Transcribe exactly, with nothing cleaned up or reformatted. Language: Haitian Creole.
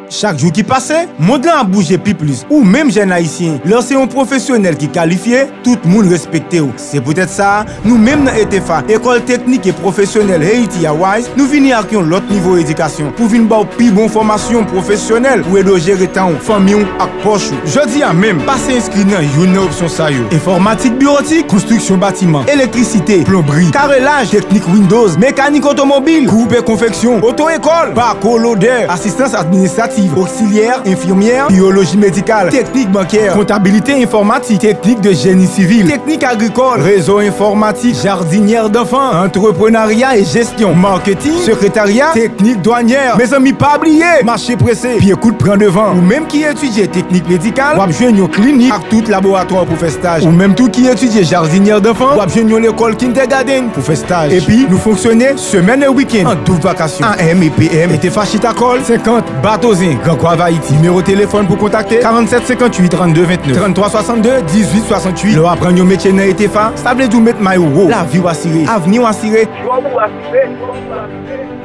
Chak jou ki pase, mond lan ap bouje pi plis. Ou menm jèn ayisyen, lè w se yon pwofesyonèl ki kalifye, tout moun respekte w. Se poutèt sa, nou menm nan ETEFA, École Technique et Professionnelle Haiti Hawaii, nou vini ak yon lòt nivo edikasyon pou vin ba w pi bon fòmasyon pwofesyonèl pou ede w jere tan w, fanmi w ak pòch ou. Jodi a menm, pase enskri nan youn nan opsyon sa yo: enfòmatik biwotik, konstriksyon batiman, elektrisite, plonbri, karelaj, teknik Windows, mekanik otomobil, koupe konfeksyon, oto-ekòl, bakolodè, asistans administrativ, oksilyè, enfimyè, biyoloji medikal, teknik bankè, kontabilite enfòmatik, teknik de jeni sivil, teknik agrikòl, rezo enfòmatik, jardinière d'enfants, antreprenarya e jesyon, maketing, sekretarya, teknik dwanyè. Mezanmi, pa bliye, mache prese, pye kout pran devan. Ou menm ki etidye teknik medikal, w ap jwenn yon klinik ak tout laboratwa pou fè staj. Ou menm tou ki etidye jardinière d'enfants, w ap jwenn yon lekòl kindergarten pou fè staj. Epi, nou fonksyone semèn e wikenn, an doub vakasyon. AM e PM, ETEFA Chita Kòl, senkant, Batozen, Gran Kwav, Ayiti. Nimewo telefòn pou kontakte, karannset senkantuit trannde vennèf, tranntwa swasannde dizuit swasanntuit. Lè w aprann yon metye nan ETEFA, sa vle di w met may ou wo. Lavi w asire, avni w asire, djòb ou asire.